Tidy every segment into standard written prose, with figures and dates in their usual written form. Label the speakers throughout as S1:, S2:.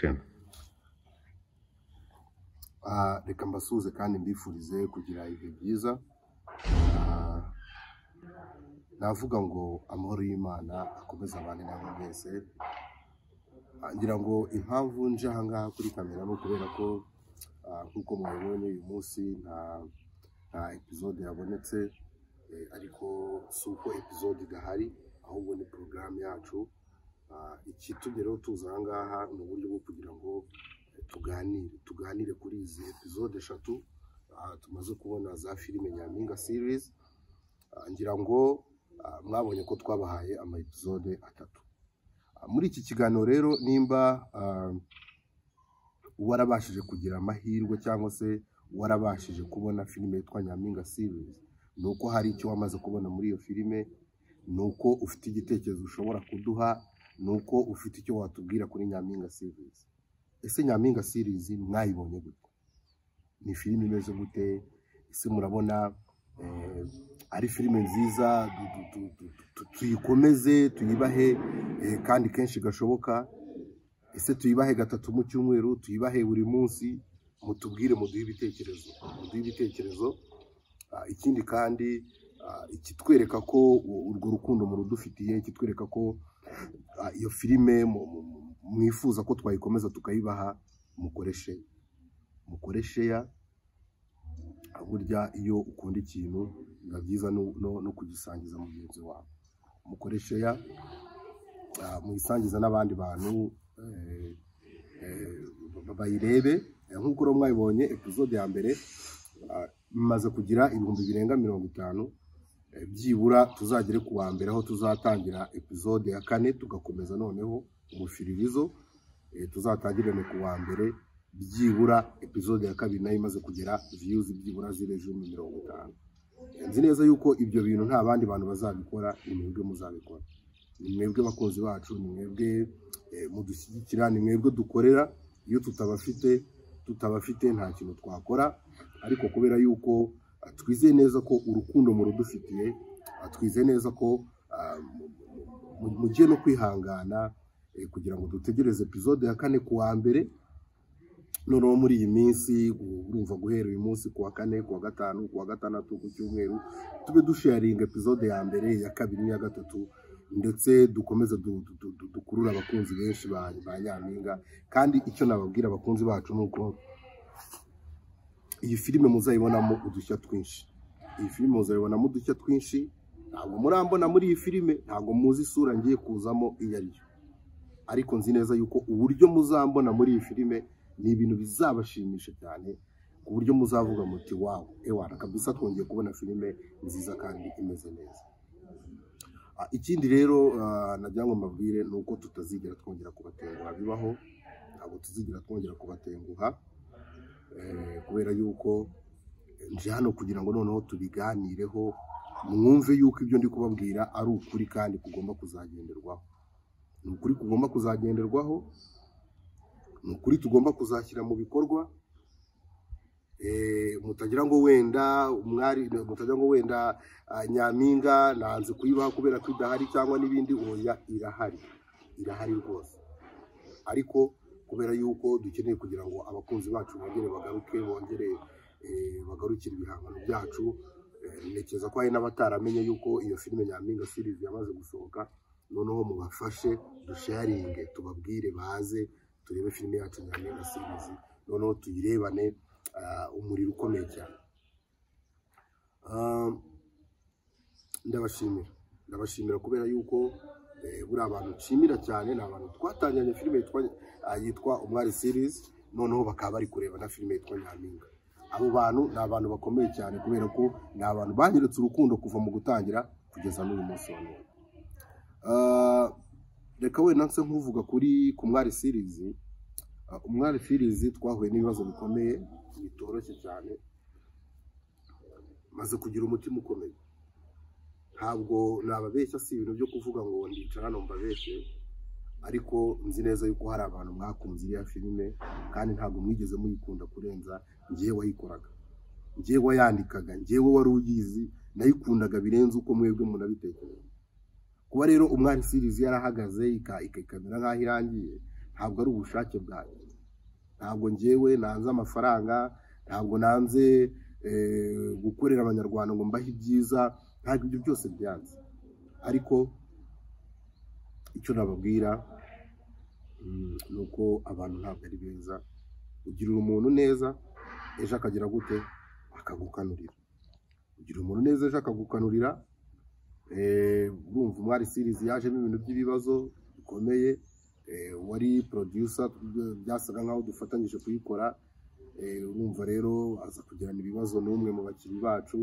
S1: 10.
S2: Reka mbasuhuze kandi mbifurize kugira ibihe byiza. Navuga ngo amahoro y'Imana akomeze abane namwe mwese. Ngira ngo impamvu nje aha ngaha kuri kamera ni ukubera ko nk'uko mwabibonye uyu munsi nta episode yabonetse, ariko si uko episode idahari, ahubwo ni porogaramu yacu. Ikitumye rero tuza aha ngaha ni uburyo bwo kugira ngo tuganire kuri izi episode 3 tumaze kubona za filime Nyampinga series. Ngira ngo mwabonye ko twabahaye ama episode 3. Muri iki kiganiro rero, nimba warabashije kugira amahirwe cyangwa se warabashije kubona filime yitwa Nyampinga series, ni uko hari icyo wamaze kubona muri iyo filime, ni uko ufite igitekerezo ushobora kuduha, ni uko ufite icyo watubwira kuri Nyampinga series. Ese Nyampinga series mwayibonye gute? Ni filime imeze gute? Ese murabona ari filime nziza? Tuyikomeze tuyibahe kandi kenshi gashoboka. Ese tuyibahe 3 mu cyumweru, tuyibahe buri munsi? Mutubwire, muduhe ibitekerezo, muduhe ibitekerezo. Ikindi kandi ikitwereka ko urwo rukundo murudufitiye, ikitwereka ko iyo filime mwifuza ko twayikomeza tukayibaha, mukore share. Burya iyo ukunda ikintu biba byiza no kugisangiza mugenzi wawe. Mukore share, muyisangiza n'abandi bantu bayirebe. Nk'uko rero mwabibonye episode ya mbere imaze kugira 50,000 byibura tuzagere ku wa mbere aho tuzatangira episode ya 4, tugakomeza noneho umufiririzo. Tuzatangirane ku wa mbere byibura episode ya 2 nayo imaze kugera views byibura zirenze 50,000. Nzi neza yuko ibyo bintu nta bandi bantu bazabikora, ni mwebwe muzabikora, ni mwebwe bakunzi bacu, ni mwebwe mudushyigikira, ni mwebwe dukorera. Iyo tutabafite nta kintu twakora, ariko kubera yuko twizeye neza ko urukundo murudufitiye, twizeye neza ko mugiye no kwihangana kugira ngo dutegereze episode ya 4 ku wa mbere. Noneho muri iyi minsi urumva guhera uyu munsi ku wa 4, ku wa 5, ku wa 6, ku cyumweru, tube dusharinga episode ya mbere, ya 2 n'iya 3, ndetse dukomeze dukurure abakunzi benshi ba Nyampinga. Kandi icyo nababwira abakunzi bacu ni uko iyi filime muzayibonamo udushya twinshi. Iyi filime muzayibonamo udushya twinshi. Ntabwo murambona muri iyi filime, ntabwo muzi isura ngiye kuzamo iyo ari yo, ariko nzi neza yuko uburyo muzambona muri iyi filime ni ibintu bizabashimisha cyane, ku buryo muzavuga muti wow, ewana kabisa twongeye kubona filime nziza kandi imeze neza. Ikindi rero nagira ngo mbabwire ni uko tutazigera twongera kubatenguha, bibaho, ntabwo tuzigera twongera kubatenguha, kubera yuko nje hano kugira ngo noneho tubiganireho, mwumve yuko ibyo ndi kubabwira ari ukuri kandi kugomba kuzagenderwaho. Ni ukuri kugomba kuzagenderwaho, ni ukuri tugomba kuzashyira mu bikorwa. Mutagira ngo wenda umwari, mutagira ngo wenda Nyampinga nanze kuyibaha kubera ko idahari cyangwa n'ibindi, oya, irahari, irahari rwose. Ariko kubera yuko dukeneye kugira ngo abakunzi bacu bongere bagaruke, bongere bagarukire ibihangano byacu. Ntekereza ko hari n'abataramenye yuko iyo filime Nyampinga series yamaze gusohoka, noneho mubafashe dusharinge, tubabwire baze turebe filime yacu Nyampinga series, noneho tuyirebane umuriro ukomeye cyane. Ndabashimira kubera yuko buri abantu nshimira cyane ni abantu twatangiranye filime yitwa Umwari series, noneho bakaba bari kureba na filime yitwa Nyampinga. Abo bantu ni abantu bakomeye cyane kubera ko ni abantu banyeretse urukundo kuva mu gutangira kugeza n'uyu munsi wa none. Reka wenda nse nkuvuga kuri ku Mwari series. Umwari series twahuye n'ibibazo bikomeye bitoroshye cyane, maze kugira umutima ukomeye. Ntabwo nababeshya, si ibintu byo kuvuga ngo ndicara hano mbabeshye, ariko nzi neza yuko hari abantu mwakunze iriya filime kandi ntabwo mwigeze muyikunda kurenza njyewe wayikoraga, njyewe wayandikaga, njyewe wari uyizi, nayikundaga birenze uko mwebwe munabitekereza. Kuba rero Umwari series yarahagaze ikamera nk'aho irangiye, Ntabwo ari ubushake bwanjye, ntabwo ngewe nanze amafaranga, ntabwo nanze gukorera abanyarwanda ngo mbahe ibyiza, ntabwo ibyo byose byanze. Ariko icyo nababwira ni uko abantu ntabwo ari beza. Ugirira umuntu neza ejo akagira gute? Akagukanurira. Ugira umuntu neza ejo akagukanurira. Urumva Umwari series yajemo ibintu by'ibibazo bikomeye. Wari producer byasaga nkaho dufatanyije kuyikora. Urumva rero aza kugirana ibibazo n'umwe mu bakinnyi bacu,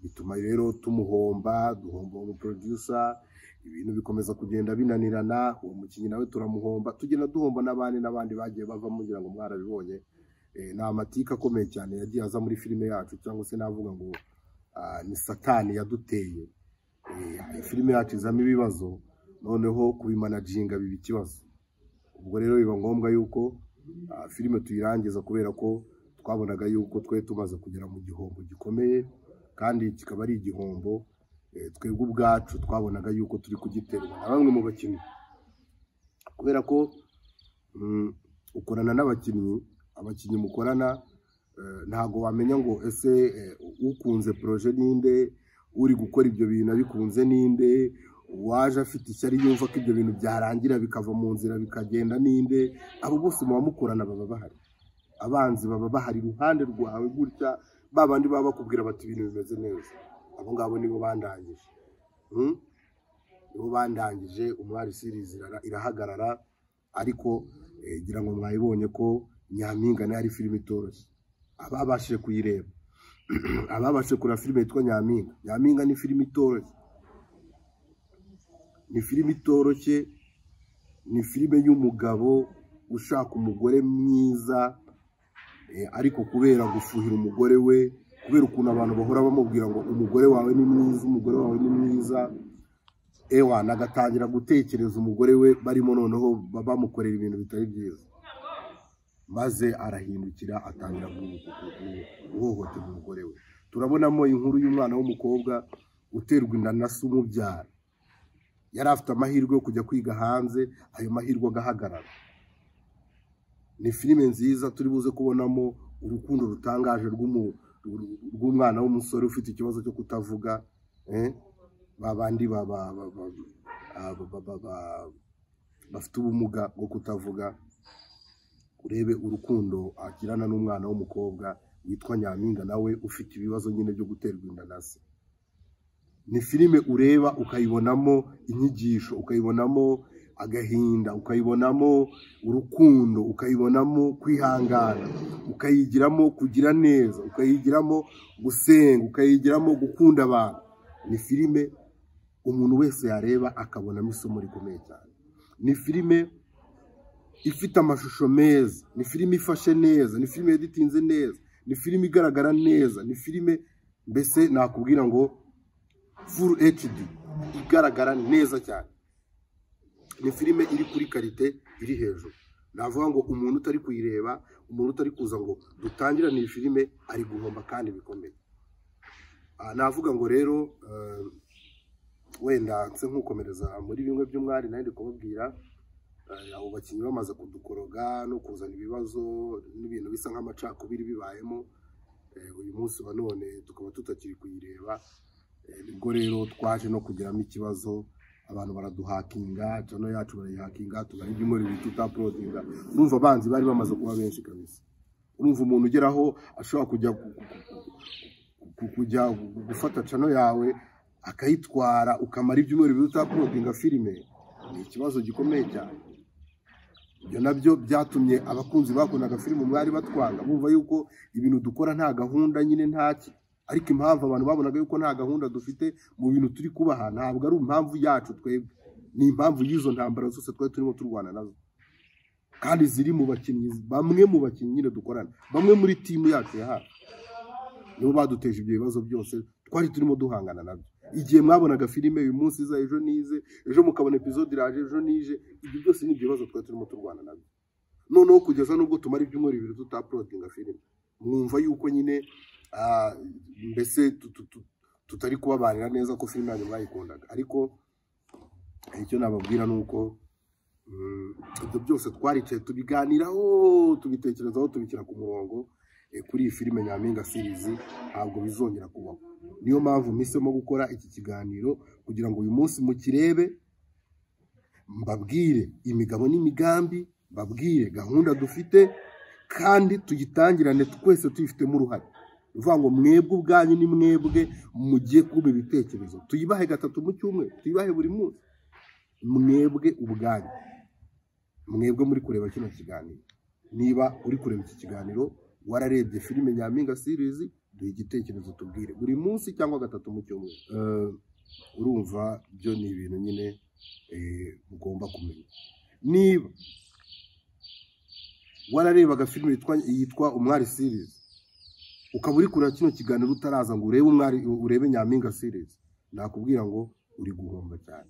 S2: bituma rero tumuhomba, duhomba uwo producer, ibintu bikomeza kugenda binanirana, uwo mukinnyi nawe turamuhomba, tugenda duhomba n'abandi n'abandi bagiye bavamo, ngira ngo mwarabibonye. Ni amatika akomeye cyane yagiye aza muri filime yacu, cyangwa se navuga ngo ni satani yaduteye. Filime yacu izamo ibibazo, noneho kubimanaginga biba ikibazo. Ubwo rero biba ngombwa yuko filime tuyirangiza, kubera ko twabonaga yuko twe tumaze kugera mu gihombo gikomeye, kandi kikaba ari igihombo twebwe ubwacu twabonaga yuko turi kugiterwa na bamwe mu bakinnyi, kubera ko ukorana n'abakinnyi, abakinnyi mukorana ntago wamenya ngo ese ukunze projet ninde, uri gukora ibyo bintu abikunze ninde, uwaje afite ishyari yumva ko ibyo bintu byarangira bikava mu nzira bikagenda ninde. Abo bose muba mukorana baba bahari, abanzi baba bahari iruhande rwawe gutya, babandi baba bakubwira bati ibintu bimeze neza. Abo ngabo nibo bandangije, nibo bandangije. Umwari series irahagarara, ariko ngira ngo mwayibonye ko Nyampinga nayo ari filime itoroshye. Ababashije kuyireba, ababashije kureba filime yitwa Nyampinga, Nyampinga ni filime itoroshye, ni filime itoroshye, ni filime y'umugabo ushaka umugore mwiza, ariko kubera gufuhira umugore we, kubera ukuntu abantu bahora bamubwira ngo umugore wawe ni mwiza, umugore wawe ni mwiza, ewa nagatangira gutekereza umugore we barimo noneho bamukorera ibintu bitari byiza, maze arahindukira atangira guhohotera umugore we. Turabonamo inkuru y'umwana w'umukobwa uterwa inda na se umubyara. Yari afite amahirwe yo kujya kwiga hanze, ayo mahirwe agahagarara. Ni filime nziza turi buze kubonamo urukundo rutangaje rw'umwana w'umusore ufite ikibazo cyo kutavuga, babandi bafite ubumuga bwo kutavuga. Urebe urukundo agirana n'umwana w'umukobwa witwa Nyampinga, nawe ufite ibibazo nyine byo guterwa inda na se. Ni filime ureba ukayibonamo inyigisho, ukayibonamo agahinda, ukayibonamo urukundo, ukayibonamo kwihangana, ukayigiramo kugira neza, ukayigiramo gusenga, ukayigiramo gukunda abantu. Ni filime umuntu wese yareba akabonamo isomo rikomeye cyane. Ni filime ifite amashusho meza, ni filime ifashe neza, ni filime editinze neza, ni filime igaragara neza, ni filime mbese nakubwira ngo full HD igaragara neza cyane. Ni filime iri kuri karite iri hejuru. Navuga ngo umuntu utari kuyireba, umuntu utari kuza ngo dutangirane iyi filime ari guhomba kandi bikomeye. Navuga ngo rero wenda nse nkukomereza muri bimwe by'umwari nari kubabwira. Abo bakinnyi bamaze kudukoroga no kuzana ibibazo n'ibintu bisa nk'amacakubiri bibayemo, uyu munsi wa none tukaba tutakiri kuyireba. Nibwo rero twaje no kugiramo ikibazo, abantu baraduhakinga, channel yacu barayihakinga, tumara ibyumweru bibiri tutauploadinga. Urumva abanzi bari bamaze kuba benshi kabisa. Urumva umuntu ugeraho ashobora kujya gufata channel yawe akayitwara, ukamara ibyumweru bibiri utauploadinga filime, ni ikibazo gikomeye cyane. Ibyo nabyo byatumye abakunzi bakundaga filime Umwari batwanga, bumva yuko ibintu dukora nta gahunda nyine ntaki. Ariko impamvu abantu babonaga yuko nta gahunda dufite mu bintu turi kubaha ntabwo ari impamvu yacu twebwe, ni impamvu y'izo ntambara zose twari turimo turwana nazo, kandi ziri mu bakinnyi, bamwe mu bakinnyi nyine dukorana, bamwe muri timu yacu ya hafi nibo baduteje ibyo bibazo byose twari turimo duhangana nabyo. Igihe mwabonaga filime uyu munsi iza, ejo nize, ejo mukabona episode iraje, ejo nije, ibyo byose ni ibyo bibazo twari turimo turwana nabyo. Noneho kugeza nubwo tumara ibyumweru bibiri tutauploadinga filime, mwumva yuko nyine mbese tutari kubabanira neza ko filime yanyu mwayikundaga. Ariko icyo nababwira ni uko Ibyo byose twaricaye tubiganiraho, tubitekerezaho, tubishyira ku murongo. Kuri iyi filime Nyampinga series ntabwo bizongera kubaho. Niyo mpamvu mpisemo gukora iki kiganiro kugira ngo uyu munsi mukirebe, mbabwire imigabo n'imigambi, mbabwire gahunda dufite, kandi tuyitangirane twese tuyifitemo uruhare. Ni ukuvuga ngo mwebwe ubwanyu ni mwebwe mugiye kuba ibitekerezo, tuyibahe 3 mu cyumweru, tuyibahe buri munsi. Mwebwe ubwanyu, mwebwe muri kureba kino kiganiro, niba uri kureba iki kiganiro wararebye filime Nyampinga series, duhe igitekerezo tubwire buri munsi cyangwa 3 mu cyumweru. Urumva byo ni ibintu nyine mugomba kumenya. Niba wararebaga filime yitwa Umwari series, ukaba uri kureba kino kiganiro utaraza ngo urebe Umwari, urebe Nyampinga series, nakubwira ngo uri guhomba cyane,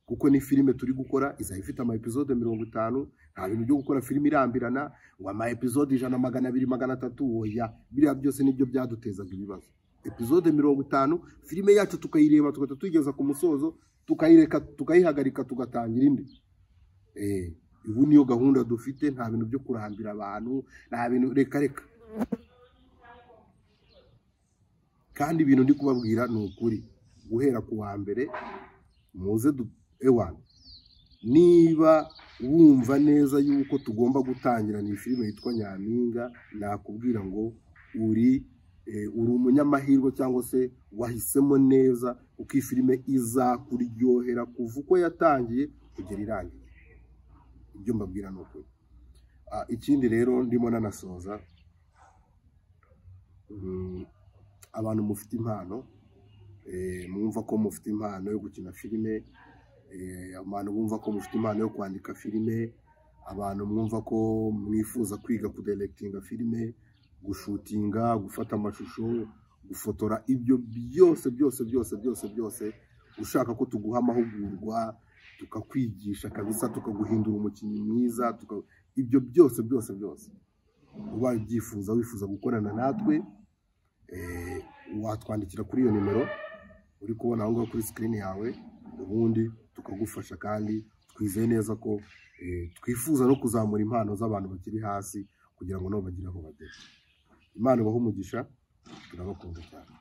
S2: kuko ni filime turi gukora izaba ifite ama episode 50. Nta bintu byo gukora filime irambirana ngo ama episode 100, 200, 300. Oya, biriya byose nibyo byadutezaga ibibazo. Episode 50 filime yacu tukayireba tugahita tuyigeza ku musozo, tukayireka, tukayihagarika, tugatangira indi. Ubu niyo gahunda dufite, nta bintu byo kurambira abantu, nta bintu, reka reka. Kandi ibintu ndi kubabwira ni ukuri, guhera ku wa mbere muze ewana. Niba wumva neza yuko tugomba gutangira ni filime yitwa Nyampinga, nakubwira ngo uri umunyamahirwe cyangwa se wahisemo neza, uko iyi filime izakuryohera kuva uko yatangiye kugera irangiye. Ibyo mbabwira ni ukuri. Ikindi rero ndimo nanasoza, abantu mufite impano, mwumva ko mufite impano yo gukina filime, abantu bumva ko mufite impano yo kwandika filime, abantu mwumva ko mwifuza kwiga kudirectinga filime, gushutinga, gufata amashusho, gufotora, ibyo byose byose byose byose byose, ushaka ko tuguha amahugurwa, tukakwigisha kabisa, tukaguhindura umukinnyi mwiza, ibyo byose byose byose ubaye ubyifuza, wifuza gukorana natwe, watwandikira kuri iyo nimero uri kubona aho ngaho kuri screen yawe, ubundi tukagufasha. Kandi twizeye neza ko twifuza no kuzamura impano z'abantu bakiri hasi kugira ngo nabo bagire aho bagera. Imana ibahe umugisha, turabakunda cyane.